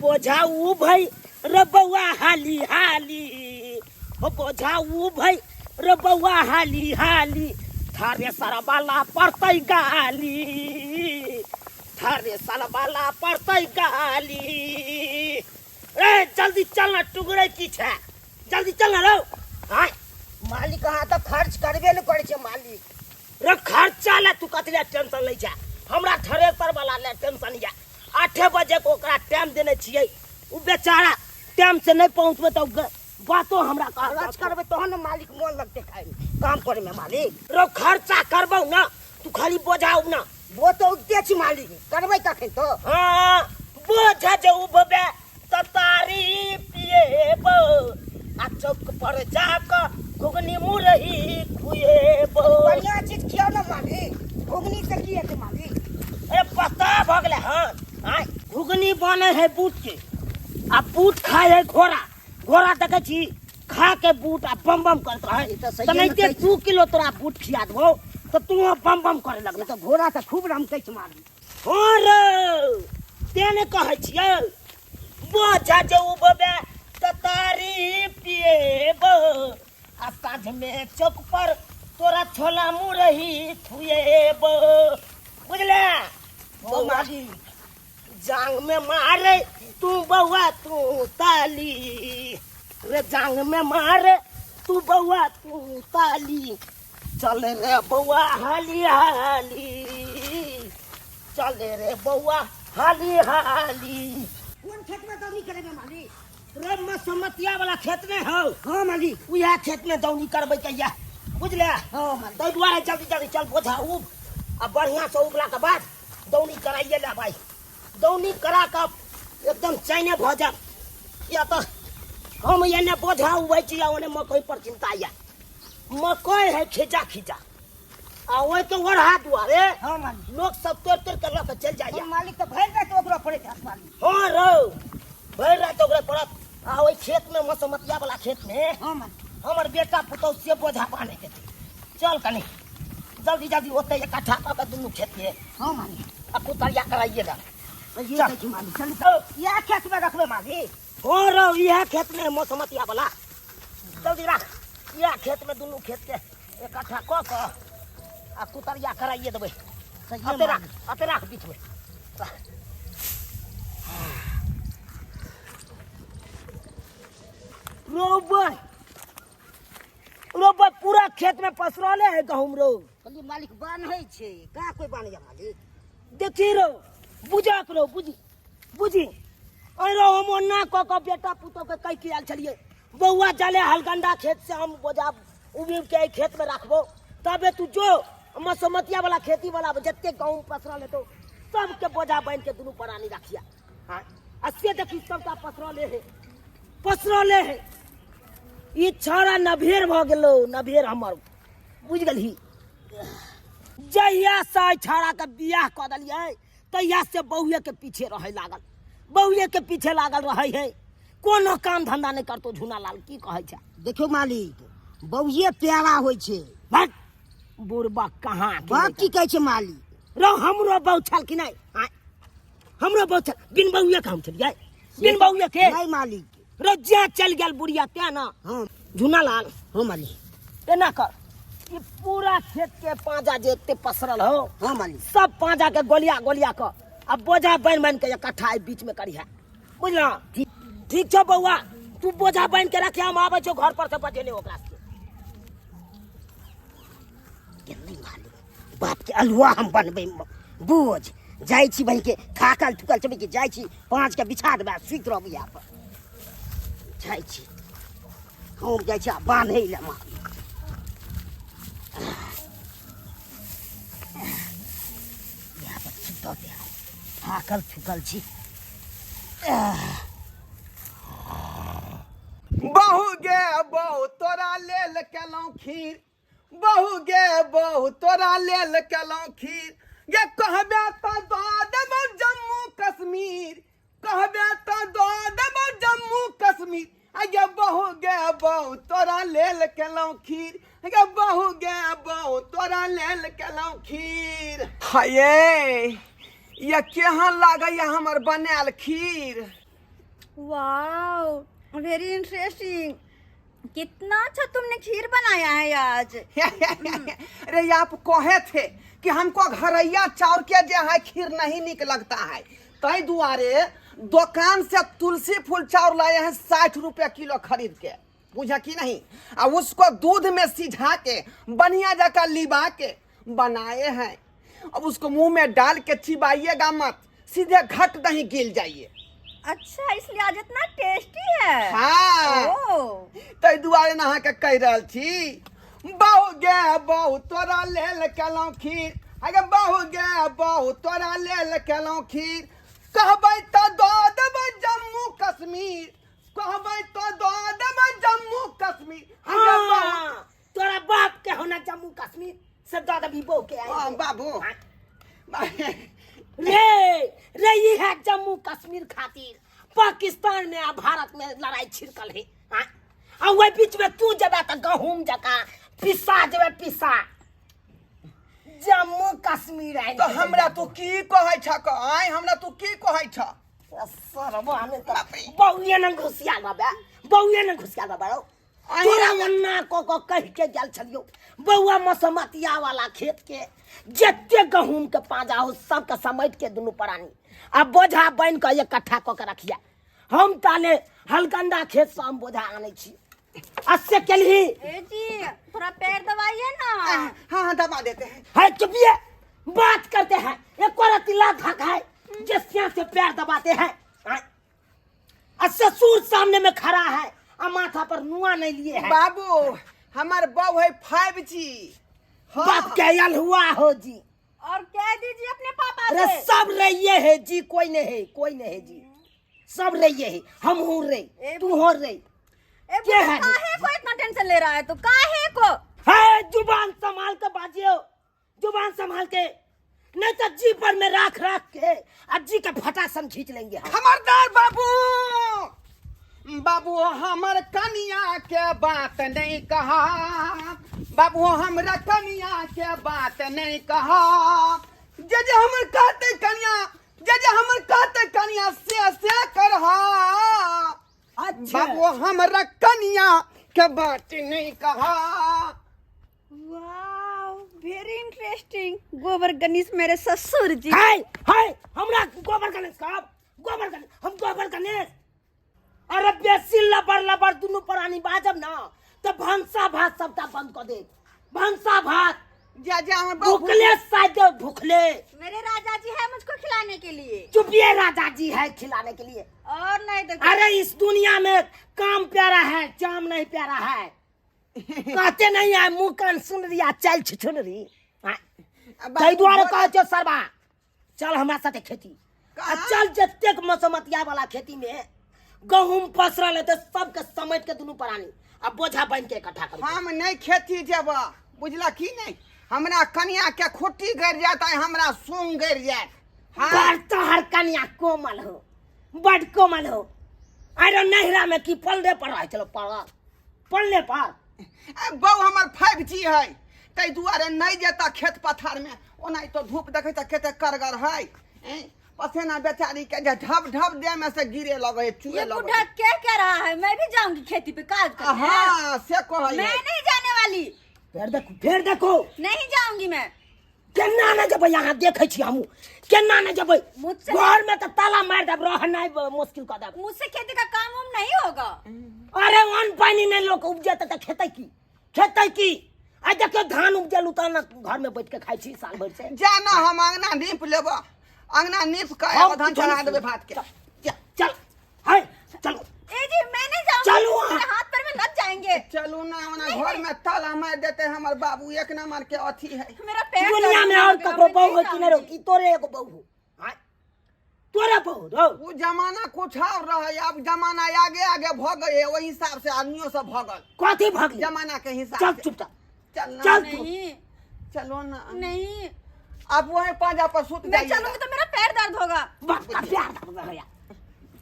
बोझाऊ भाई रे बौआ हाली हाली, हो बोझाऊ भाई रे बौआ हाली हाली, थारे सरवाला पड़तै गाली, थारे सरवाला पड़तै गाली। ए जल्दी चल ना, टुकड़े की छै, जल्दी चल ना रौ। आय मालिक अहाँ तऽ खर्च करबे ने करै छै मालिक। रे खर्चा ले तू कथी ले टेंशन लै छै, हमरा थ्रेसर वाला ले टेंशन या। 8 बजे के ओकरा टाइम देने छियै, उ बेचारा टाइम से नहीं पहुंचबे तऽ बातो हमरा कहत। खर्च करबै तहन ने मालिक मोन लगतै खाइमे, काम करैमे मालिक। रो खर्चा करबौ ना, तू खाली बोझा उब ना। वो तऽ उगते छी मालिक, करबै कखन तो? हाँ, बोझा जे उबबे तऽ तारी पिएबो, आ चौक पर जाकऽ घुघनी मुरही खुएबो। बढ़िया चीज खियाउ ने मालिक, घुघनी से की हेतै मालिक? ए पता भऽ गेलै। हाँ आँय, घुघनी बनै है बूट के, आ बूट खाय है घोड़ा। घोड़ा देखै छी खा के बूट आ बम बम करैत रहै। ई तऽ सहिए तऽ मे नहिते कहै छी। 2 किलो तोरा बूट खिया देबौ तऽ तू बम बम करे लगबे। तऽ घोड़ा तऽ खूब रमकै छै मालिक। हाँ रे, तें ने कहै छियै, बोझा जे उबबे तऽ तारी पिएबो, आ साँझमे चौक पर तोरा छोला मुरही खुएबो। बुझले? ओ मालिक, जांग में मारे तू बौआ तू ताली रे, जांग में मारे तू बौआ तू ताली, चल रे बौआ हाली हाली, चल रे बौआ हाली हाली। कोन खेत में दौनी करेबे मालिक? रे मसमतिया वाला खेत में हो। हाँ मालिक। उएह खेत में दौनी करबै कहिया, बुझले? हाँ मालिक। ताहि दुआरे जल्दी जल्दी चल बोझा उब, आ बढ़िया से उबला के बाद दौनी कराइए ले भाई। दौनी करा के एकदम चैने भऽ जायब, या तऽ हम एने बोझा उबै छी आ ओने मकई पर चिंता या। मकई है खींचा खींचा, आ ओहिके ओढ़ा दुआरे हाँ मालिक। लोक सब तोड़ तोड़ के लऽ के चलि जाइया। मालिक तऽ भरि राति ओकरा पड़ैत हैत मालिक। हाँ रौ, भरि राति ओकरे पड़त। आ ओहि खेत में मसमतिया वाला खेत में हाँ मालिक। हमर बेटा पुतहु से बोझा बान्हे के छै। चल कनी जल्दी जल्दी ओतै इकट्ठा कऽ के दुनू खेत के। हाँ मालिक। आ कुतरिया कराइए दे। सही चल। कहै छी मालिक, चल। चल। इएह खेत में रखबै मालिक? हाँ रौ, इएह खेत में मसमतिया वाला। जल्दी राख, इएह खेत में दुनू खेत के इकट्ठा कऽ कऽ आ कुतरिया कराइए देबै। सही अते राख, मालिक। अते राख बीच में। रोबै रोबै पूरा खेत में पसरले है गहूम रो। कहलियै मालिक बान्है छै, कहाँ कोइ बान्हैया मालिक? देखी रो, बुझक रो, बुझी बुझी। अरे रो, हम ओना कऽ कऽ बेटा पुतोह के कहि के आयल छलियै, बौआ जाले हलगंडा खेत से हम बोझा उबि के एहि खेत में राखबो, तबे तू जो मसमतिया वाला खेती वाला जते गहूम पसरल हेतौ सबके बोझा बान्हि के दुनू प्राणी राखिया। हाँ, आ से देखी सबटा पसरले है, पसरले है। ई छौड़ा नभेर भऽ गेलो, नभेर हमर, बुझि गेलही? जहिया से एहि छौड़ा के बियाह कऽ देलियै तहिया से बहुए के पीछे रहै लागल, बहुए के पीछे लागल रहै है, कोनो काम धंधा नहि करतो। झूना लाल की कहै छै? देखियौ मालिक, बहुए प्यारा होइ छै। भट बुढ़बा कहाँ के बाप की कहै छै मालिक? रौ, हमरो बहु छल कि नहि? आँय, हमरो बहु छल, बिन बहुए के हम छलियै, बिन बहुए के नहि मालिक। रो जे चल गेल बुढ़िया तें ना। हाँ। झूना लाल। हाँ मालिक। एना कर, ई पूरा खेत के पांजा जे एते पसरल हो। हाँ मालिक। सब पांजा के गोलिया गोलिया क आ बोझा बान्हि बान्हि के इकट्ठा एहि बीच में करिहा, बुझला? ठीक छौ बौआ, तू बोझा बान्हि के रखिया, हम आबै छौ घर पर से बजेने ओकरा से। गेलै मालिक, बाप के अलुआ हम बनबै बोझ। जाइ छी बहिन के थाकल थुकल छबै कि जाइ छी पाँच के बिछा देबै आ सुति रहबै यहाँ पर। जाइ छी हम, जाइ छी आ बान्है लए मालिक। यहाँ पर सुतऽ दे, थाकल थुकल छी। बहु गे बहु तोरा लेल केलहुँ खीर, बहु गे बहु तोरा लेल केलहुँ खीर, गे कहबे तऽ दऽ देबौ जम्मू कश्मीर, कहबे तऽ दऽ देबौ जम्मू कश्मीर, आ गे बहु गे बहु तोरा लेल केलहुँ खीर, गे बहु गे बहु तोरा लेल केलहुँ खीर। हये ये केहन लागैया हमर बनायल खीर? वाओ, वेरी इंटरेस्टिंग। कितना अच्छा तुमने खीर बनाया है आज। अरे आप कहे थे कि हमको घरैया चाउर के जे है खीर नहीं निक लगता है, तई दुआरे दुकान से तुलसी फूल चाउर लाए हैं 60 रुपया किलो खरीद के, बुझा कि नहीं? आ उसको दूध में सिझा के बढ़िया जगह लिबा के बनाए हैं। अब उसको मुंह में डाल के चिबाइएगा मत, सीधे घट दही गिल जाइए। अच्छा, इसलिए आज इतना टेस्टी है। हाँ। ओ। तै दुआरे नहा के कहि रहल छी, बहु गे बहु तोरा लेल केलहुँ खीर, अगे बहु गे बहु तोरा लेल केलहुँ खीर, कहबै तऽ दऽ देबै जम्मू कश्मीर, कहबै तऽ दऽ देबै जम्मू कश्मीर। अगे बहु। हाँ, तोरा बाप के होना जम्मू कश्मीर से दऽ देबही बहू के। हाँ, बाबू। रे रे, ई है जम्मू कश्मीर खातिर पाकिस्तान में आ भारत में लड़ाई छिड़कल है। हाँ? आ वही बीच में तू जबे तऽ गहूम जकाँ पिसा जेबे, पिसा जम्मू कश्मीर आइ। तऽ हमरा तू की कहै छह? आय हमरा तू की कहै छह? सरबा ने तऽ बौए ने घुसिया बाबा, बौए ने घुसिया बाबा रौ। तोरा ओन्ना कऽ कऽ कहि के गेल छलियौ, बौआ मसमतिया वाला खेत के जते गहूम के पाजा हो सबके समेट के दुनू प्राणी आ बोझा बनि कऽ इकट्ठा कऽ के रखिया, हम ताले हलकंडा खेत से हम बोझा आनै छी। आ से केलही? ए जी, थोड़ा पैर दबाइए ना। हाँ हाँ, दबा देते हैं। है चुपिए, बात करते हैं। एक रत्ती लात हक है जे सिया से पैर दबाते हैं? हाँ? आ ससुर सामने में खड़ा है आ माथा पर नुआ नहीं लिए है। बाबू, हमर बहू है 5G। हाँ। बाप के आयल हुआ हो जी। और कह दीजिए अपने पापा अरे से। सब रहिए है जी, कोई नहीं है, कोई नहीं है जी, सब रहिए है। हम हूँ रे, तू हो रे। ए के बुढ़ा, है? काहे को इतना टेंशन ले रहा है तू? काहे को? है जुबान संभाल के बाजियो, जुबान संभाल के, नहीं तो जी पर में राख राख के आ जी के फटासन खींच लेंगे हम। खबरदार बाबू, बाबू हमर कनिया के बात नहीं कहा, बाबू हमरा कनिया के बात नहीं कहा। जे जे हमर कहते कनिया, जे जे हमर कहते कनिया से से करहा। अच्छा। बाबू हमरा कनिया के बात नहीं कहा। वाओ, वेरी इंटरेस्टिंग। गोबर गणेश मेरे ससुर जी। हाय हाय, हमरा गोबर गणेश साहब, गोबर गणेश, हम गोबर गणेश। अरे बेसी लबर लबर दुनू प्राणी बाजब ना तो भनसा भात सबटा बंद कऽ देब, भनसा भात। जा जा हमर बहू। भूखले शायद, भूखले। मेरे राजा जी है मुझको खिलाने के लिए। चुपिए, राजा जी है खिलाने के लिए। और नहीं तो क्या? अरे इस दुनिया में काम प्यारा है, चाम नहीं प्यारा है। कहते नहीं है, मुंह कान सुन रही आ चल छुछुन रही। ताहि दुआरे कहै छौ सरबा, चल हमरा साथे खेती आ चल। जतेक मसमतिया वाला खेती में गहूम पसरल हेतै सबके समेट के दुनू प्राणी आ बोझा बान्हि के इकट्ठा करू। हम नहीं खेती जेब, बुझला की नहीं? हमरा कनिया के खुट्टी गिर जात है, हमरा सूंग गिर जात। हाँ। बड़ तोहर कनिया कोमल हो, बड़ कोमल हो। अरे नहिरा में की पलरे पर रहै छलो? पड़ल पलने पर। ए, बहू हमर 5G है, ताहि दुआरे नहीं जेता खेत पथार में। ओना तो धूप देखै तऽ कते करगर है, ए, पसेना बेचारी के जे ढब ढब देह में से गिरे लगे है, चुए ये लगे। बुढ़ा क्या कह रहा है? मैं भी जाऊंगी खेती पे काज करने। हाँ, से कहै मैं है। नहीं जाने वाली। फेर देखो, फेर देखो। नहीं जाऊंगी मैं। केना ने जेबै? यहाँ देखै छी हमहूँ, केना ने जेबै? मुझसे घर में तऽ ताला मारि देब, रहनाइ मुश्किल कऽ देब। मुझसे खेती का काम वाम नहीं होगा। अरे अन्न पानि नहि लोक उपजेतै तऽ खेतै की? खेतै की? आ देखियौ, धान उपजेलू तऽ ने घर में बैठ के खाइ छी साल भरि से। जा ना, हम अंगना नीप लेब, अंगना नीप के हम धान कुछो चढ़ा नहीं। देबै भात के। चल चल, हाय चलो। ए जी, मैं नहीं जाऊंगी। चलो वहाँ। मेरे हाथ पैर में लग जाएंगे। चलू ना, ओना घर में ताला मारि देते हमर बाबू, एक नंबर के अथी है। मेरा पैर दुनिया दर्द में और होगा, ककरो मैं बहू नहीं है कि नहीं रहो? जाऊंगी। कि तोरे एगो बहू हो? आँय? तोरे बहू रहो। ओ जमाना कुछ और रहे, अब जमाना आगे आगे भ गए, ओहि हिसाब से आदमियों सब भगल। कथी भगली? जमाना के हिसाब चल से। चुपचाप। चल ना। चल तू। नहीं। चलो ना। नहीं। आप वहीं पांजा पर सुत मैं जाइएगा। चलूंगी तो मेरा पैर दर्द होगा। बाप का प्यार दर्द हो गया,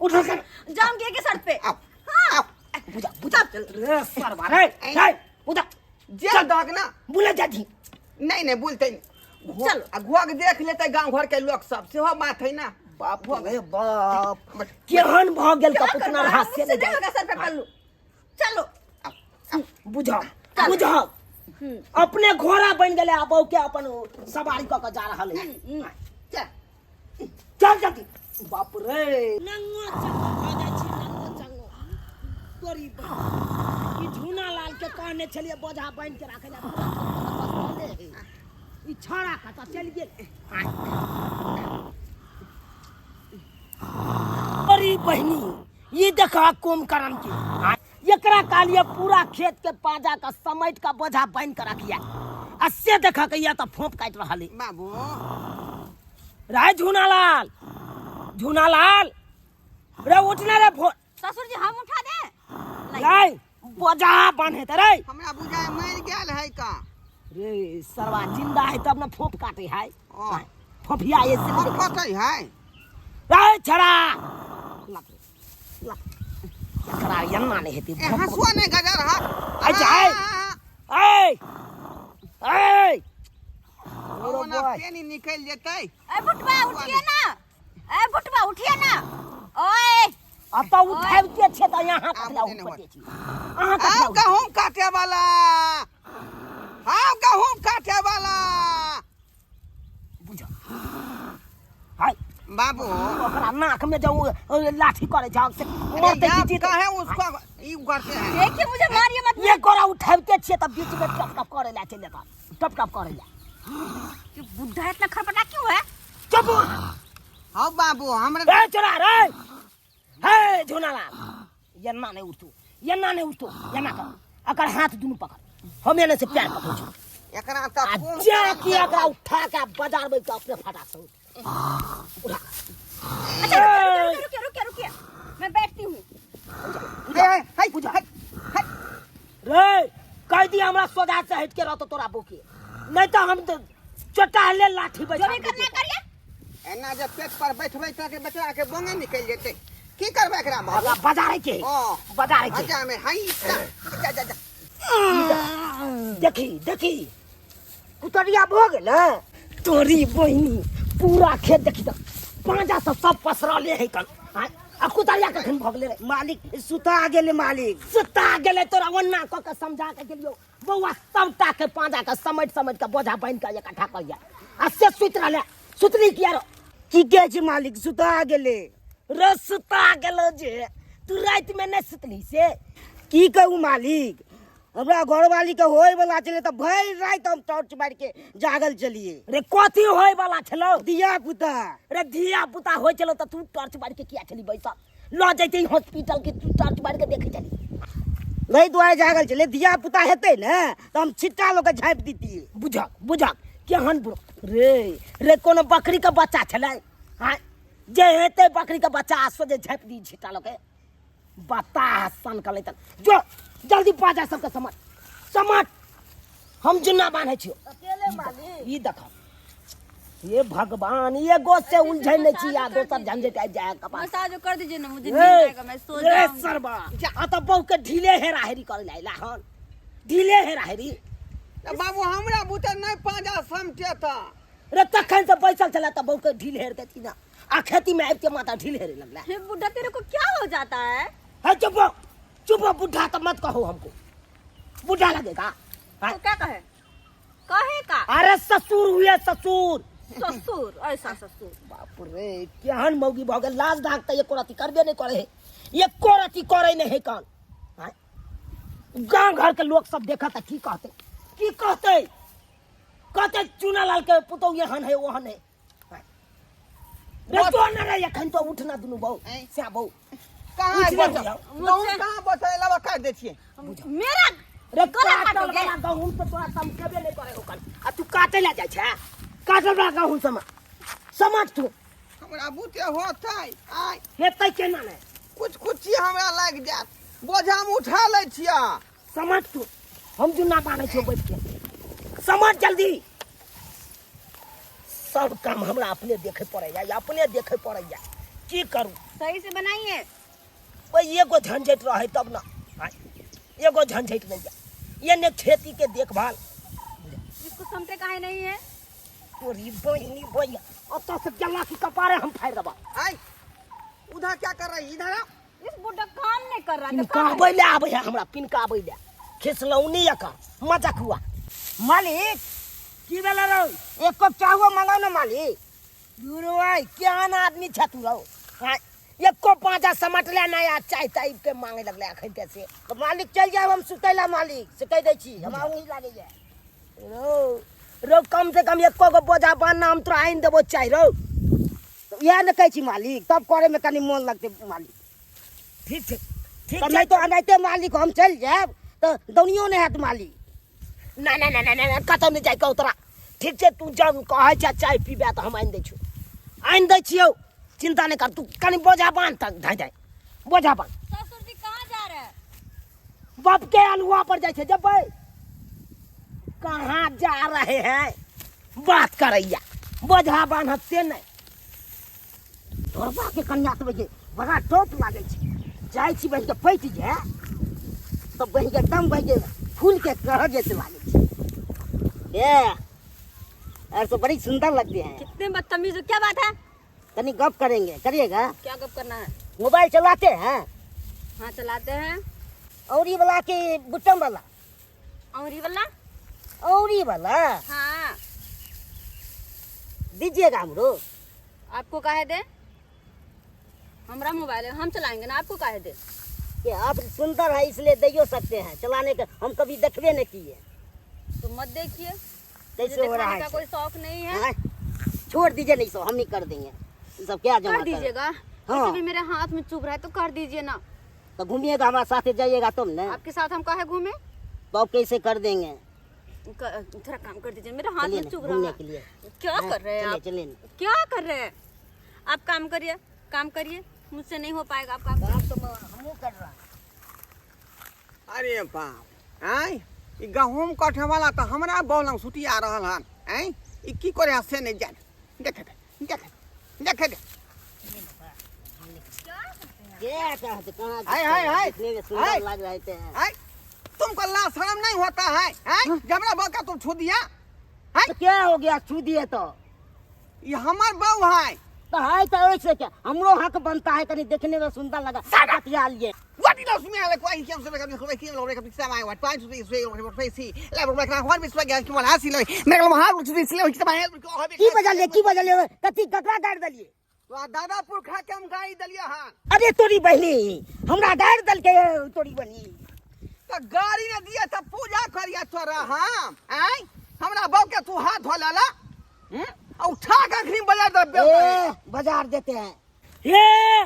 उठो कर। जाऊंगी एक ही शर्त पे। आओ। हाँ। आओ। बुझा बुझा, चल रे सरवा रे, चल बुझा। जे दग ना। बोले जाती। नहीं नहीं, बोलते नहीं। चलो। आ घोघ देख लेते गांव घर के लोग सब, सेहो बात है ना। बाप रे बाप, केहन भऽ गेल क्या कपुतना करना है? रहा से मुझसे नहि नहीं होगा सर पे पल्लू। चलो। बुझा बुझा, अपने घोड़ा बनि गेलै आ बहू के अपन सवारी कऽ के जा रहल है। चल। चल जल्दी। बाप रे, नंगो चंगो भऽ जाइ छी, नंगो चंगो। तोरी बाप, ई झूना लाल के कहने छलियै बोझा बान्हि के राखै लए, पूरा खेत में तऽ बसले है। ई छौड़ा कतऽ चलि गेल? अरे बहिनी, ई देखा कुंभकर्ण के, एकरा कहलिए पूरा खेत के पाजा के समेट के बोझा बान्हि के रखिया, आ से देखा के या तऽ फोंप काटि रहल है। बाबू रे झूनालाल, झूनालाल रे, उठना रे फोन। ससुर जी, हम उठा दे? रे बोझा बान्हे त रे। हमरा बुझाय मरि गेल है का। रे सरवा, जिंदा है तब ना फोंप काटे है। ओ। फोफिया ऐसे हम कटै है। रे छड़ा लप लप, एकरा एना नहि हेतै। ए, हँसुआ नहि गजर है। अच्छा, ए। ए ए, ओना पेनी निकलि जेतै। ए बुटवा, उठिए ना। ए बुटवा, उठिए ना। ओए। आ तऽ उठाबिते छियै तऽ यहाँ आब ककरा उठे नहि उपटे छी अहाँ? ककरा आउ गहूम काटे वाला, आउ गहूम काटे वाला। बुझ हाय। बाबू, ओकरा नाक में जो लाठी करे जाओ से अरे मरते आप की जीत काहे उसको ई करते हैं? देखिए, मुझे मारिए मत। ये गोरा उठाबिते छियै तऽ बीच में टप टप करे ला चलि जेता, टप टप करे ला। ये बुढ़ा इतना खरपटा क्यों है? चुप। हौ बाबू, हमरा ए चोरा रे, हे झोनालाल, एना नहि उठू, एना नहि उठू, एना कर। अकर हाथ दुनू पकड़, हम एने से पैर पकड़ै छी। एकरा तऽ आ कोन जे कि एकरा उठा के बाजार बैठ के अपने फटा से उठ। उठा। अच्छा, रुकिए रुकिए रुकिए रुकिए, मैं बैठती हूँ। हे हे हे हे। रे कह दिया हमरा सोझा से हट के रहतो तोरा बोके, नहीं तो हम तो चोटा ले लाठी जो बैठा भी करना है करिए। एना जे पेट पर बैठबै तऽ बचरा के बोंगे निकलि जेतै। की करबै एकरा बाबू? बाजार के ओ बाजार के बाजार में हई जा जा जा। देखी देखी, कुतरिया भऽ गेल तोरी बहिनी। पूरा खेत देखी तऽ पाँजा सब सब पसरले है कन। आ कुतरिया कखन भऽ गेलै रे? मालिक, सुता गेलै मालिक। सुता गेलै? तोरा ओन्ना कऽ के समझा के गेलियौ बौआ, सबटा के पाँजा के समेट समेट के बोझा बान्हि के इकट्ठा करिया, आ से सुति रहलै। सुतली किया रो? की कहै छै मालिक, सुता गेलै। रे सुता गेलो जे तू राति में नहि सुतली से? की कहू मालिक, हमरा घरवाली के होय वाला छलै तऽ भरि राति हम टॉर्च मारि के जागल छलियै। रे कथी होय वाला छलौ? धिया पुता। रे धिया पुता होइ छलौ तऽ तू टॉर्च मारि के किया छली बैसल? लऽ जैते हॉस्पिटल के, तू टॉर्च मारि के देखै छली? एहि दुआरे जागल छलै, धिया पुता हेतै ने तऽ हम छिट्टा लऽ के झाँपि दितियै। बुझक बुझक, केहन बुढ़ रे। रे कोनो बकरी के बच्चा छलै? हाँ, जे हेतै बकरी के बच्चा आ सोझे झाँपि दी छिट्टा लऽ के। बता सन कलै तक जो जल्दी बाजा सबके समझ समझ, हम जुन्ना बान्है छियौ। अकेले मालिक। ई देख, हे भगवान, एगो से उलझै नहि छी आ दोसर झंझट आबि जाय कपार। मसाज कर दीजिए ना मुझे, नींद रे आएगा, मैं सो रे जाऊंगी। सरबा, आ तऽ बहू के ढीले हेरा हेरी करे ला हन, ढीले हेरा हेरी। तऽ बाबू, हमरा बुते नहि पाँजा समटेता। रे तखन से बैसल छलै तऽ बहू के ढील हेर देती ना, आ खेती में आबिते माता ढील हेरे लगला। हे बुढ़ा, तेरे को क्या हो जाता है? है चुप हो, चुप हो। बुढ़ा तो मत कहो हमको, बुढ़ा लगेगा। हाँ? तो क्या कहे? कहे का? अरे ससुर हुए ससुर। ससुर, ऐसा ससुर। बाप रे, केहन मौगी भऽ गेल। लाज धाक तऽ एको रति करबे नहि करे है, एको रति करे नहि है कान। आँय? गाँव घर के लोग सब देखत तऽ की कहते? की कहते? कहते चूना लाल के पुतहु एहन है ओहन है। आँय? रे तो न रे, एखन तो उठना दुनू बहू। आँय? श्या बहू। कहाँ उठि बचल जाउ। गहूम? कहाँ बचल? लबा काटि दै छियै। मेरा रे गला काटल काटोगे? वाला गहूम तऽ तोरा समझेबे नहि करे ओकर, आ तू काटे लए जाइ छै काटल वाला गहूम। समझ समझ तू। हमरा बुते होतै आइ? हेतै केना नहि? कुछ कुछ चीज हमरा लागि जायत, बोझा हम उठा लै छियै। समझ तू, हम जुन्ना बान्है छियौ बैठ के, समझ जल्दी। सब काम हमरा अपने देखे पड़ैया, अपने देखे पड़ैया, की करू? सही से बनाइए। ओहि एगो झंझटि रहै तब ने। आँय, एगो झंझटि नहि यऽ, एने खेती के देखभाल। इसको समझते काहे नहीं है? तोरी बहिनी भैया, ओतऽ से गेला की कपारे हम फाड़ि देबा। आय, उधर क्या कर रही? इधर आओ। इस बुढ़ा काम नहीं कर रहा तो काम पिनकाबै ले आबै है हमरा, पिनकाबै ले खिसलौनी एकर मजाक हुआ। मालिक की भेलै रौ? एक कप चाहो मंगाओ ना मालिक। गुरु केहन आदमी छ तू रौ? हाँ, एको पाँचा समटले नहि आ चाय ताय के मांगे लगले अखन ते से। तो मालिक चल जाओ, हम सुतैला मालिक से कह दै छी, हमरा वही लागैया। रौ रौ कम से कम एको गो बोझा बान्हना, हम तोरा आनि देबो चाय रौ। तो इएह ने कहै छी मालिक, तब करे में कनी मोन लगतै मालिक। ठीक छै, ठीक तऽ छै। नहि तो एनाहिते मालिक हम चलि जायब तऽ दौनियो नहि हैत मालिक। ना ना ना ना ना, कतौ नहि जाइ कहू तोरा। ठीक छै, तू जब कहै छै चाय पीबे तऽ हम आनि दै छियौ, आनि दै छियौ, चिंता नहि कर। तू कनि बोझा बान्ह तक धाइ धाइ बोझा बान्ह। ससुर जी कहाँ जा रहे हैं? बाप के अलुआ पर जाइ छै। जबै कहाँ जा रहे हैं बात करैया, बोझा बान्हत से नहि। ढोरबा के कन्या सब जे बड़ा टॉप लागै छै, जाइ छी बहिन के पैट जाय तऽ बहिन के एकदम बहिन के फूल के कह जैसे लागै छै। ए और तो बड़ी सुंदर लगती है। कितने बदतमीज हो, क्या बात है? तनी गप करेंगे, करिएगा? क्या गप करना है? मोबाइल चलाते हैं? हाँ चलाते हैं। और ये वाला के बुटम वाला? और ये वाला? और ये वाला? हाँ। दीजिएगा हमरो। आपको काहे दे? हमरा मोबाइल है, हम चलाएंगे ना, आपको काहे दे? कि आप सुंदर है इसलिए दे सकते हैं चलाने का, हम कभी देखबे नहीं किए। तो मत देखिए। कैसे हो रहा दिखाने है? का कोई शौक नहीं है। हाँ? छोड़ दीजिए, नहीं सो हम ही कर देंगे ये सब, क्या जमा कर दीजिएगा। हाँ। वैसे भी मेरे हाथ में चुभ रहा है तो कर दीजिए ना। तो घूमिएगा हमारे साथ जाइएगा तुम ना। आपके साथ हम काहे घूमे? तो आप कैसे कर देंगे? थोड़ा काम कर दीजिए, मेरे हाथ चलिए में ना, चुभ रहा घूमने है। के लिए। क्या हाँ, कर रहे हैं चलिए, आप? चलिए ना। क्या कर रहे हैं आप? काम करिए, काम करिए, मुझसे नहीं हो पाएगा। आप काम काम तो हमहूँ कर रहा। अरे बाप, आँय ई गहूम कटे वाला तऽ हमरा बौलंग सुतिया रहल हन। आँय ई की करे है से नहीं जान। देख दे, देख दे, देख दे। क्या कहते कहाँ? हाय, हाय, हाय। देखने में सुंदर हाय। लग रहे थे। आँय तुमको ला शर्म नहीं होता है? आँय जबरा बौ का तुम छू दिया? आँय तो क्या हो गया छू दिए तो? ये हमर बहू है। तो है तो ऐसे क्या हमरो हक बनता है, कहीं देखने में सुंदर लगा बतिया लिए। What did you smell like? Why can't you make a look at the what point to this way or face? की बजलिए, की बजलिए, कथी ककरा गाड़ि देलिए? दादा पुरखा के हम गाड़ी देलिए हन। अरे तोरी बहिनी हमरा गाड़ि देलकै तोरी बहिनी। तो गाड़ी ने दिए त पूजा करिया तोरा हम। आय हमरा बहू के तू हाथ धो लेला। आ उठा के अखनी बाजार दे। ए बाजार देते हैं। हे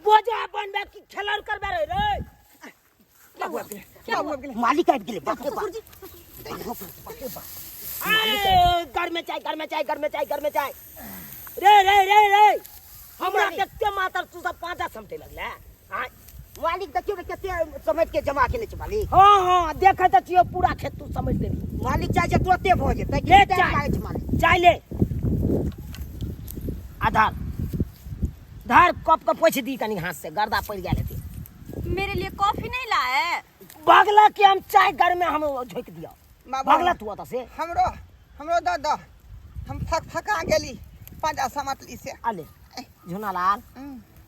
बोझा बनबे की खेलर करबे रे रे? बाबू आबि गेलै, बाबू आबि गेलै। मालिक आबि गेलै, बाप रे बाप। ए, घर में चाय, घर में चाय, घर में चाय, घर में चाय। रे रे रे रे हमरा देखते मातर तू सब पांचा समटे लगले। आय मालिक देखियो ने कते समझ के जमा केने छै मालिक। हाँ हाँ देखे त छियो पूरा खेत तू समझ देबी। मालिक चाहे छै तुरते भऽ जेतै, ले टाइम चाय। लागै छै मालिक। चाय ले, आधार धार कप के पोछि दी कनी हाथ से, गर्दा पड़ गेल हेतै। मेरे लिए कॉफी नहीं लाए? बगला के हम चाय घर में हम झोंक दियो। बाबू, बगला तू ओतऽ से। हमरो हमरो दऽ दऽ, हम फक फका गेली पाँचा समटली से। आले झुनालाल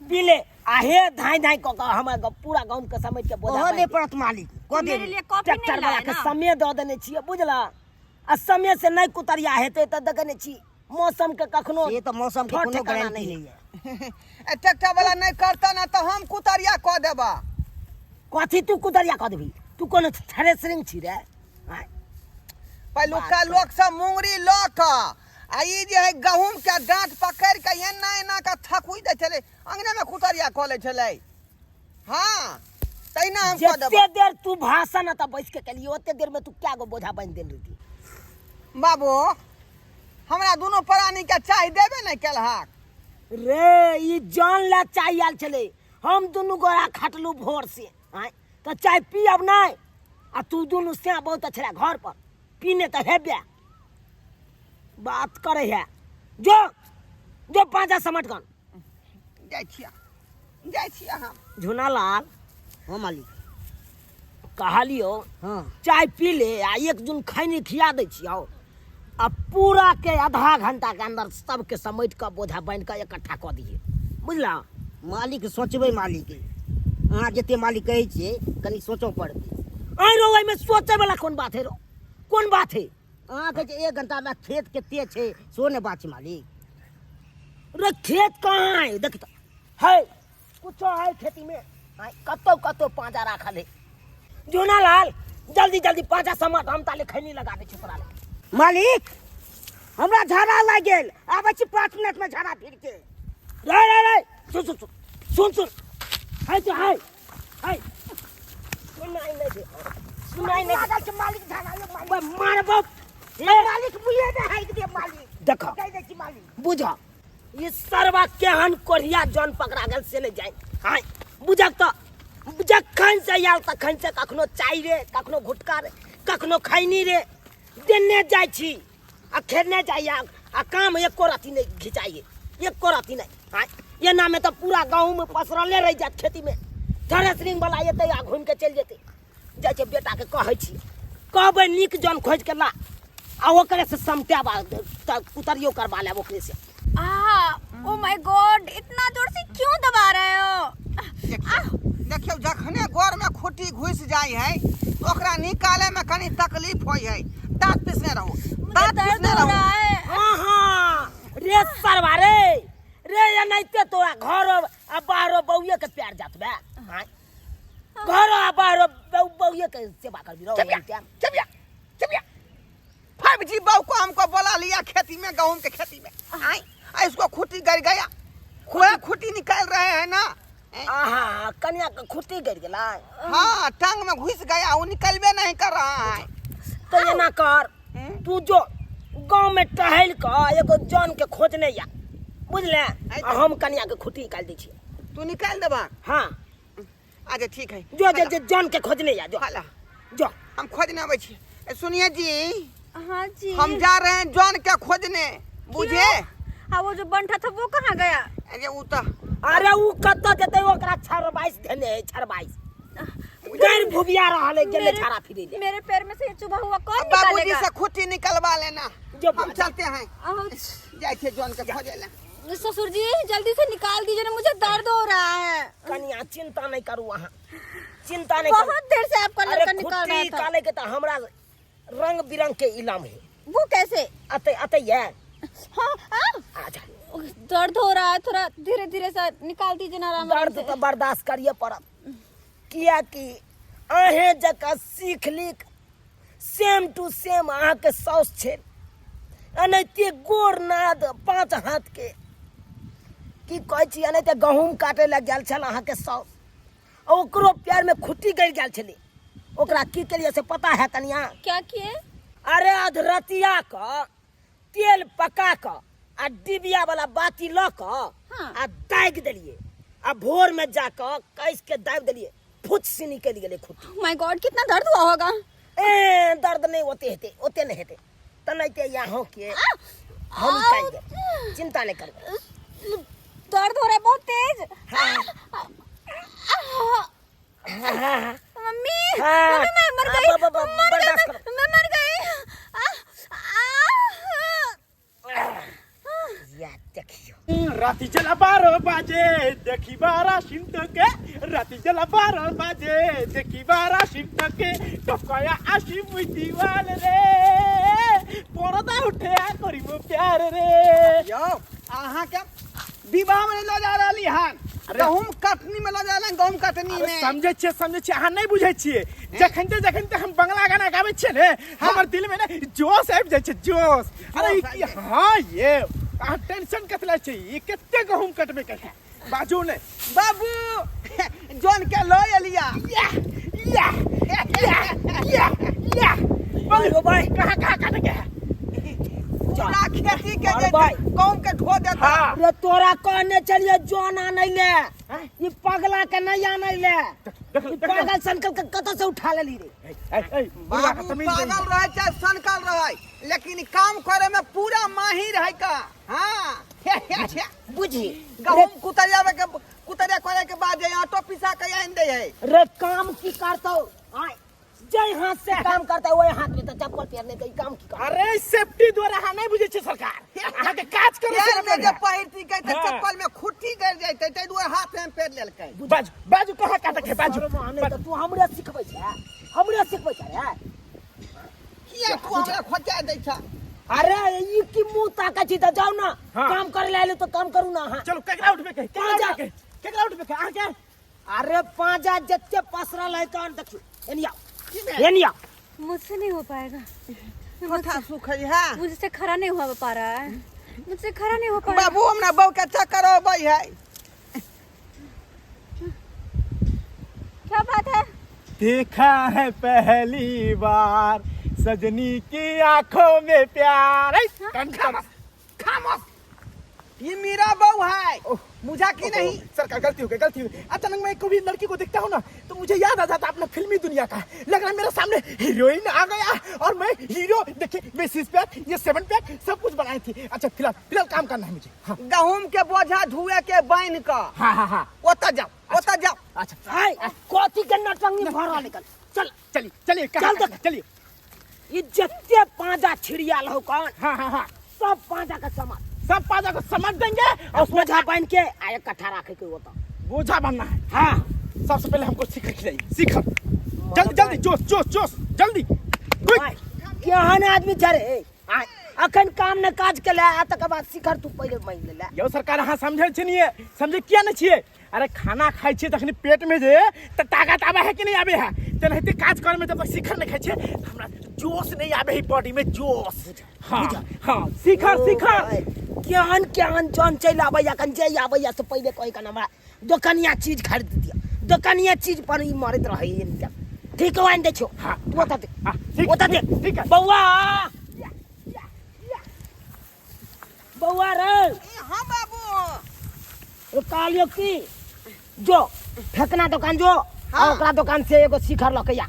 पी ले आ हे धाई धाई कऽ कऽ हमर पूरा गाँव के समझ के बोझा ओहो बान्हि नहि दे। पड़त मालिक कऽ मेरे देब। लिए कॉफी ट्रैक्टर नहीं वाला लाए के ना? समय दऽ देने छियै बुझला, आ समय से नहि कुतरिया हेतै तऽ देखे नहि छी मौसम के कखनो से तऽ मौसम के ठोर कोनो ठेकाना गारंटी नहि। नहीं है। ए ट्रैक्टर वाला नहीं करता ना तो हम कुतरिया कऽ देबा। कथी तू कुतरिया कऽ देबही? तू कोनो थ्रेसरिंग छी रे? आँय। पहिलुका लोक सब मुंगरी लऽ कऽ आ ई जे है गहूम के डाँट पकड़ि कऽ एना एना कऽ थकुइ दै छलै, अंगने में कुतरिया कऽ लै छलै। हाँ तहिना हम कऽ देबा। जते देर तू भाषण एतऽ बैस के केलियै ओते देर में तू क्या गो बोझा बान्हि देल रहिती? बाबू हमरा दुनू प्राणी के चाय देबे नहि केलहक। रे ई जान ला चाय आयल छलै, हम दुनू गोरा खटलू भोर से। आँय तऽ चाय पियब नहि, आ तू दुनू सैं बहुत छलै घर पर पीने तऽ हेबे बात करे है। जो जो पाँचा समट गन। जाइ छियै, जाइ छियै हम। झुनालाल। हाँ मालिक। कहलियो हाँ चाय पी ले आ एक जुन खैनी खिया दै छियौ। आ पूरा के आधा घंटा के अंदर सबके समेट कऽ बोझा बान्हि कऽ इकट्ठा कऽ दिहे बुझला। मालिक सोचबै मालिक, अहाँ जते मालिक कहै छियै कनि सोचऽ पड़तै। आइ रो एहिमे सोचै वाला कोन बात है रो, कोन बात है? अहाँ कहै छियै 1 घंटामे खेत कते छै सेहो नहि बात छै मालिक। रे खेत कहाँ है देख तऽ है कुछो है खेती में आइ कतौ कतौ पाँजा राखल है। जोना लाल जल्दी जल्दी पाँजा समट, हम ताले खैनी लगा दै छी तोरा ले। मालिक हमरा झाड़ा लागि गेल, आबै छी 5 मिनट में झाड़ा फिर के। रे रे रे सुन सुन सुन सुन सुन है तो है है सुनाई नहीं दे, सुनाई नहीं दे। लागल छै मालिक झाड़ा यौ मालिक। बे मारबो। ए मालिक बुझे ने हाइक दे मालिक। देखो। कहि दै छी मालिक। बुझ ई सरवा केहन कोढ़िया जन पकड़ा गेल से नहीं जाए। हाँ बुझक तो जखन से आयल तखन से कखनो चाय रे, कखनो घुटका रे, कखनो खैनी रे देने जाइ छी आ खेने जाइए आ काम एको रत्ती नहीं घिचाइए, एको रत्ती नहीं। हाँ एना में तो पूरा गाँव में पसरले रह जात खेती में, थ्रेसरिंग वाला एतै आ घूम के चलि जेतै। जाइ छै बेटा के कहै छी, कहबै नीक जन खोजि के ला आ ओकरे से समटाब आ उतरियो करबा लेब ओकरे से। आ, ओ my God, इतना जोर से क्यों दबा रहे हो? देखियौ जखने गोर में खूटी घुसि जाइ है तो ओकरा निकाले में कनी तकलीफ होइ है। दांत पिसने रहू, दांत दर्द पिसने हो रहू। रहा है। हाँ हाँ रे सरवा रे रे एनाहिते तोरा घर आ बाहरो बौए के प्यार जात बे। हाँ घर आ बाहरो बौए के सेवा करबी रहो। चबिया, चबिया, चबिया। 5G बहू को हमको बोला लिया खेती में, गहूम के खेती में। आई, आ इसको खूटी गड़ गया, वह खूटी निकाल रहे हैं ना। आहा कन्या के खूटी गड़ गेला। हाँ टांग में घुस गया, वो निकलबे नहीं कर रहा है। तो एना कर तू जो गांव में टहल के एगो जन के खोजने या बुझले, आ हम कन्या के खूटी निकाल दै छी। तू निकाल देबा? हाँ। अच्छा ठीक है। जो, जो, जो जन के खोजने या, जो। हाला। जो। हम खोजने आबै छी। ए, सुनिए जी। हाँ जी। हम जा रहे हैं जन के खोजने, बुझे? क्यों? हाँ वो जो बंठा था वो कहाँ गया? अरे वो तो अरे वो कत्तो जते ओकरा छरबाइस देने है, छरबाइस। गैर भुबिया रहल है, गेले छाड़ा फिरे ले। मेरे पैर में से ये चुभा हुआ कौन अब बाबूजी निकालेगा? से खूटी निकलवा लेना। जो हम चलते हैं। आउच। जाए थे जन के खोजे ले। ससुर जी जल्दी से निकाल दीजिए ना, मुझे दर्द हो रहा है। कनिया चिंता नहीं करू, वहाँ चिंता नहीं करू। बहुत देर से आपका अरे लड़का निकाल रहा खुट्टी था। निकाले के तो हमरा रंग बिरंग के इलाम है। वो कैसे? अते अते ये। हाँ, हाँ। आजा। दर्द हो रहा है, थोड़ा धीरे धीरे सा निकाल दीजिए ना आराम आराम दर्द से। तो बर्दाश्त करिए पड़त, किया कि अहें जकाँ सीख लिख सेम टू सेम अहाँ के साउस छे, एनाहिते गोर नाद 5 हाथ के की कहै छी, एनाहिते गहूम काटे लए गेल छल अहाँ के साउस, आ ओकरो पैर में खुट्टी गड़ि गेल छलै। ओकरा की केलियै से पता है कनिया? क्या किए? अरे अधरतिया क तेल पका क आ डिबिया वाला बाती ल क हाँ। आ दागि देलियै, आ भोर में जाके कस के दाबि देलियै, फुच से निकलि गेलै खुट्टी। My God, कितना दर्द हुआ होगा। ए दर्द नहीं ओते हेतै, ओते नहीं हेतै, तनाहिते यहाँ के हम निकालि देब, चिंता नहीं करबै। दर्द हो रहा है बहुत तेज। हाँ। मम्मी, हाँ। मम्मी, मैं मर हाँ, गई। ब, ब, ब, मर गई, बर्दाश्त मैं, करो। मैं मर गई। आ, आ, या देखियो। राती जला 12 बाजे देखी बारा सिंट के, राती जला 12 बाजे देखी बारा सिंट के, टपकाया आशी मुई दीवाल रे, परदा उठे आ करिबो प्यार रे। यो अहाँ के विवाह में ल जा रहली हन, गहूम कटनी में ल जा रहली, गहूम कटनी अरे में। समझे छियै, समझे छियै, अहाँ नहीं बुझै छियै। जखनते जखनते हम बंगला गाना गाबै छियै ने, हाँ। हमर दिल में ने जोश आबि जाइ छै, जोश। अरे जोश आबि जाइ। हाँ, ये अहाँ टेंशन कथी लै छै, ई कते गहूम कटबै के है? बाजू ने। बाबू, जौन के ल एलिया। या, या, या, या, या। बोलो भाई। कहाँ, कहाँ काटे के है? पूरा खेती के अरे जे भाई। गहूम के ढो देता। हाँ। रे तोरा कहने चलिए जौन आनै ले, हैं? ई पगला के नहीं आनै ले। देख, ई देख, देख। पागल सनकल के कतऽ से उठा लेली रे? ए, ए, ए, बुढ़वा के बाबू तमीज नहीं। पागल रहे चाहे सनकल रहे, लेकिन काम करे में पूरा माहिर है का। हाँ। बुझी। गहूम कुतरिया के, कुतरिया करे के बाद जे आटो पिसा के आनि दे है। रे काम की करतौ? आय जाहि हाथ से काम करता है वही हाथ में तो चप्पल पहनने के ई काम की कर अरे सेफ्टी द्वारा अहाँ नहीं बुझै छियै सरकार, अहाँके काज करे से पैर में जे पहिरती तऽ हाँ। चप्पल में खुट्टी गड़ जैते, ताहि दुआरे हाथ में पेर लेलकै। बाजू बाजू, कहाँ काटक है बाजू। शर्म आनै तऽ तू हमरे सिखबै छै, हमरे सिखबै छै रे। किया तू हमरा खोचा दै छ? अरे ई की मुंह ताकै छी? तऽ जाउ ना। हाँ। काम करे ला एलु तऽ काम करू ना अहाँ। चलू, केकरा उठबे के? केकरा पाँच। उठबे के? केकरा उठबे के अहाँके? अरे पांजा जते पसरल है तहन देखियो, एनी आओ। की भेल? एनी आओ। मुझसे नहीं हो पाएगा। माथा सुखै है। मुझसे खड़ा नहीं हो पा रहा है, मुझसे खड़ा नहीं हो पा रहा है। बाबू, हमरा बहू के चक्कर अबै है। क्या बात है? देखा है पहली बार सजनी की आंखों में प्यार। ऐ, टन टन। खामोश, ये मेरा बहू है, मुझा की नहीं। सरकार, गलती हो गई, गलती हो गई। अचानक मैं कभी लड़की को देखता हूँ ना तो मुझे याद आ जाता है अपना फिल्मी दुनिया का। लग रहा है मेरे सामने हीरोइन आ गया और मैं हीरो। देखिए, मैं सिक्स पैक, ये सेवन पैक सब कुछ बनाए थे। अच्छा, फिलहाल फिलहाल काम करना है मुझे। हाँ। गहूम के बोझा धुए के बान्हि कऽ हाँ हाँ हाँ ओतऽ जाओ, ओतऽ जाओ। अच्छा। हाय, कथी के नटंगी भरल निकल, चल। चलिए चलिए, कहाँ? चल देख। चलिए। ई जते पांजा छिड़ियाल हो कौन, हाँ हाँ हाँ सब पांजा के समझ, सब पाजा को समझ देंगे और उसमें बोझा बांध के आ एक कट्ठा रखे के होता। बोझा बनना है। हाँ। सबसे पहले हमको शिखर खिलाइए, शिखर, जल्दी जल्दी, जोश जोश जोश, जल्दी क्विक। केहन आदमी छै रे? आय, अखन काम ने काज के ले आ, तकर बाद शिखर तू पहिले मांगि ले। यौ सरकार, अहाँ समझै छियै? समझै किया नहि छियै? अरे खाना खाइ छियै तखनी पेट में जे तऽ ताकत आबै है कि नहि आबै है? तेनाहिते काज करे में जब तक शिखर नहि खाइ छियै हमरा जोश नहि आबै है, बॉडी में जोश। हाँ हाँ, शिखर शिखर। केहन केहन जन चलि आबैया कन, जे आबैया से पहिले कहै कन हमरा दोकनिया चीज खरीद दिअ, दोकनिया चीज पर ई मरैत रहै। ठीक हो, आनि दै छियौ। हाँ। तू ओतऽ दे। हाँ, ठीक। ओतऽ दे। ठीक है। बौआ, बौआ रे। हाँ बाबू। ओ कहलियौ की, जो फेकना दोकान जो। हाँ। आ ओकरा दोकान से एगो शिखर लऽ के आ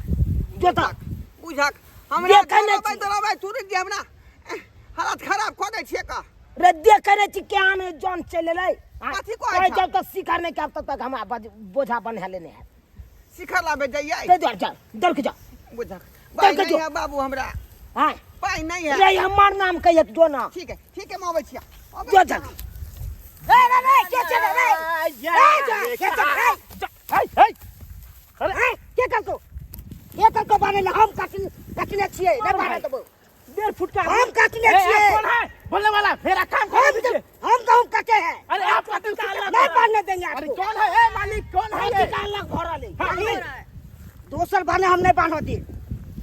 जो तऽ। बुझक हमरा देखै नहि दौड़बै छी। दौड़बै, तू रुकि जा, हमरा हालत खराब कऽ दै छियै का। रे देखै नहि छी केहन जन चलि एलै? आँय, कथी कहै कहै छह? जब तक शिखर नहि खायब तब तक हमरा बोझा बन्हाले नहि हैत। शिखर लाबे जइयै? ताहि दुआरे जा, दौड़ के जा। बुझक पाइ के नहीं जो। है बाबू हमरा। आँय? पाइ नहीं है। रे हमर नाम कहियक, जो ना। ठीक है, ठीक है, हम अबै छियै, अबै जो छियै। जल्दी। रे रे रे, के छै रे? रे ए, जा, के छै रे? है है अरे। हैं? के करको, के करको बान्है लए? हम काटने छियै, नहि बान्है देबौ। 1.5 फुट का हम काटने ए, छियै। आप कौन है बोलने वाला? मेरा काम हम कर दीजिए। हम गहूम काटे हैं। अरे आप काटे, उसको क्या? नहीं बांधने देंगे अरे आपको। कौन है? ए मालिक, कौन है ये? कथी अलग भरल है? हाँ, मालिक, दोसर बान्हे हम नहीं बान्ह दी।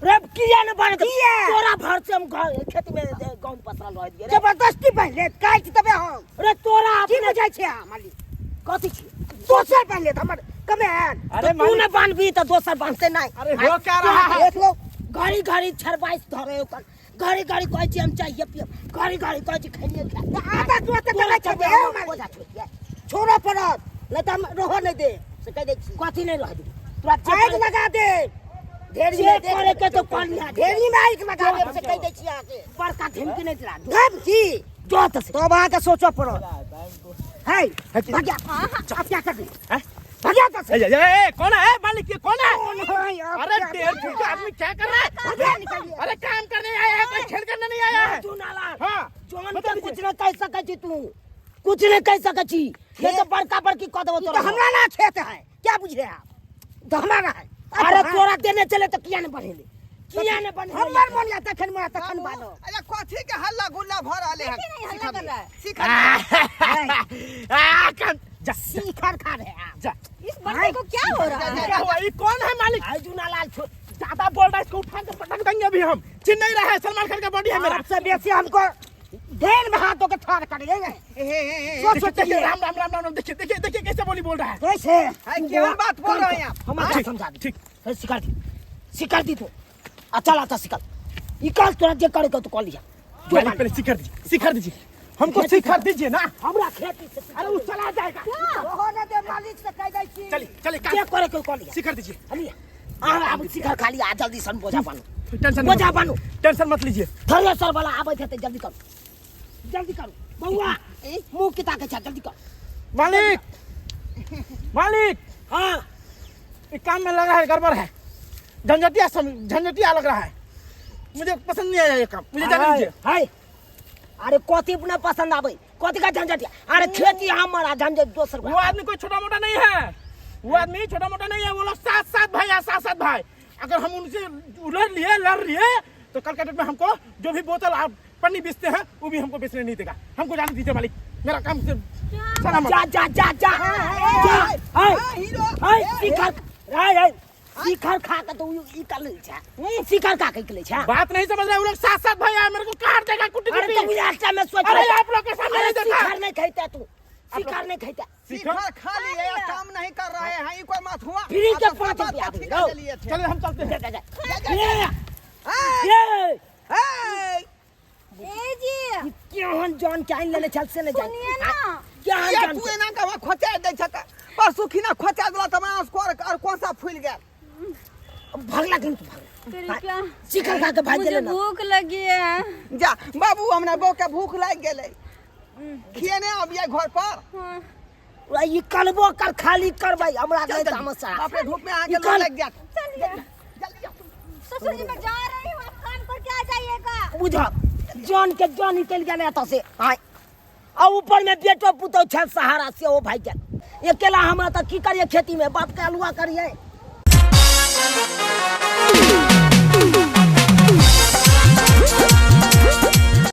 रे किया ने बान्ह? किया? तोरा भर से हम घर खेत में गहूम पसरल रह दिए रे। जबरदस्ती बान्हि लेत, काटि देबै हम। रे तोरा की अपने बुझै छियै अहाँ मालिक? कथी छी? दोसर बान्हि लेत हमर कमेन। अरे तू मालिक, ने बान्हबी तऽ दोसर बान्हते नहि। अरे हो क्या रहा है? देख लो। घड़ी घड़ी छरबाइस धरे ओकर, घड़ी घड़ी कहै छी हम चाहिए पियब, घड़ी घड़ी कहै छी खैनिए खा। आधा तुरंत तोरा करै छै चलते हे हम मालिक। बोझा छोड़ि दियै। छोड़ऽ पड़त, नहि तऽ हम रहऽ नहि देब से कहि दै छी। कथी नहि रह देबै तोरा? जे आगि करे- लगा दे ढेरी जे में, देख करे के तो कर लिहा। ढेरी में आगि लगा देब से कहि दै छी अहाँके। बड़का धमकी नहि दिला। धमकी जो तऽ से। तब अहाँके सोचऽ पड़त। है भगिया, आप क्या कर हैं? भगिया तऽ ए, ए, ए, कौन है? ए, मालिक, ये कौन है? कौन है आप? अरे क्या 1.5 फुट का आदमी क्या कर रहा है? भगिया, निकलिए। अरे काम करने आया है, कोई खेल करने नहीं आया है। तू नाला हाँ। जौन बता के दीजिए। कुछ नहि कहि सकै छी तू, कुछ नहि कहि सकै छी, नहीं तो बड़का बड़की कऽ देबो ई तोरा। तऽ हमरा ना खेत है, क्या बुझे आप? तऽ हमरा है। अरे तोरा देने चले तऽ किया ने बढ़ेले, किया ने बढ़ेले? हमर मन या तखन मरा तखन बाबू, बानो। अरे कथी के हल्ला गुल्ला भऽ रहलै हन? देखिए नहीं, हल्ला कर रहा है। शिखर। आ, काम जा जा, शिखर खा रहे हैं आप। जा। इस बंदे को क्या हो रहा है? क्या हुआ? ये कौन है मालिक? आई जूना लाल छोड़। ज्यादा बोल रहा है, इसको उठा के पटक देंगे अभी हम। चिन्ह नहीं रहा है, सलमान खान का बॉडी है मेरा। आपसे बेसी हमको ढेर में हाथों के ठाड़ करिए। हे हे हे सोच देखिए, सोच देखिए, राम राम राम राम राम, देखिए देखिए देखिए कैसे बोली बोल रहा है। कैसे है, केहन बात बोल रहे हैं आप? हमरा ठीक, समझा दी। ठीक। हे, शिखर दी, शिखर दी तू। अच्छा अच्छा, शिखर निकाल, तोरा जे करे के तू कर लिया। जो मालिक, बात। पहले शिखर दीजिए, शिखर दीजिए हमको, शिखर दीजिए ना। हमरा खेती से अरे वो चला जाएगा। ओहो ने दे मालिक से कहि दै छी। चलिए चलिए, जे काम करे के कर लिया। शिखर दीजिए। हलिया आ, आब शिखर खाली आ, जल्दी सन बोझा बानू। टेंशन बोझा बानू। टेंशन मत लीजिए। थ्रेसर वाला आबैत हेतै, जल्दी करू, जल्दी करू। बौआ, मुँह की ताकै छै? जल्दी कर। मालिक, मालिक। हाँ। ये काम में लगा है, गड़बड़ है। झंझटिया झंझटिया लग रहा है, मुझे पसंद नहीं आया ये काम, मुझे जाने दीजिए। हाय, अरे कथी अपना पसंद आवे, कथी का झंझट? अरे खेती हमर आ झंझट दोसर। वो आदमी कोई छोटा मोटा नहीं है, वो आदमी छोटा मोटा नहीं है। वो लोग सात सात भाई है, सात सात भाई। अगर हम उनसे उलझ लिए, लड़ लिए, तो कल के डेट में हमको जो भी बोतल आप पन्नी बेचते हैं वो भी हमको बेचने नहीं देगा। हमको जाने दीजिए मालिक, मेरा काम से सलामत। जा जा जा जा जा। हाय हाय, शिखर राय राय, शिखर खा के तो ई कर ले छै, शिखर खा के ले छै। बात नहीं समझ रहे, वो लोग सात सात भाई आए, मेरे को काट देगा कुटी अरे कुटी। तो रास्ता में सोच। अरे आप लोग के सामने अरे नहीं देखा। शिखर नहीं खाते तू, शिखर नहीं खाते। शिखर खा लिए या काम नहीं कर रहे हैं, ई कोई माथ हुआ? फ्री के आ तो 5 सब रुपया बात दे ठीक दो। लिए थे। चलिए हम चलते हैं। जा जा जा, जा, ये ए, ये ए, ए जी, केहन जान के आनि लेने चल से नहीं जान। सुनिए ना। केहन ये जान तू के? एना के हमरा खोचा दै छक, परसू खिना खोचा देला त हमरा स्कोर और कौन सा फूल गेल। भगला किन तू, भगला। कृपया शिखर खा के भाग मुझे गेलै ना। भूख लगी है। जा बाबू, हमरा बहू के भूख लागि गेलै, खिएने आबियै घर पर। हाँ। ई कलबो कर खाली करबै हमरा चल नहीं जल्दी। तामस। बाप रे, धूप में अहाँके ई लू कल- लागि जायत। चलिए जल्दी जाउ। ससुर जी, मैं जा रही हूँ, आप काम करके आ जाइएगा। बुझ, जान के जान निकलि गेलै एतऽ से। आय, आ ऊपर में बेटो पुतोह छल सहारा, से ओ भागि गेल। अकेला हमरा तऽ की करियै खेती में? बाप के अलुआ करियै।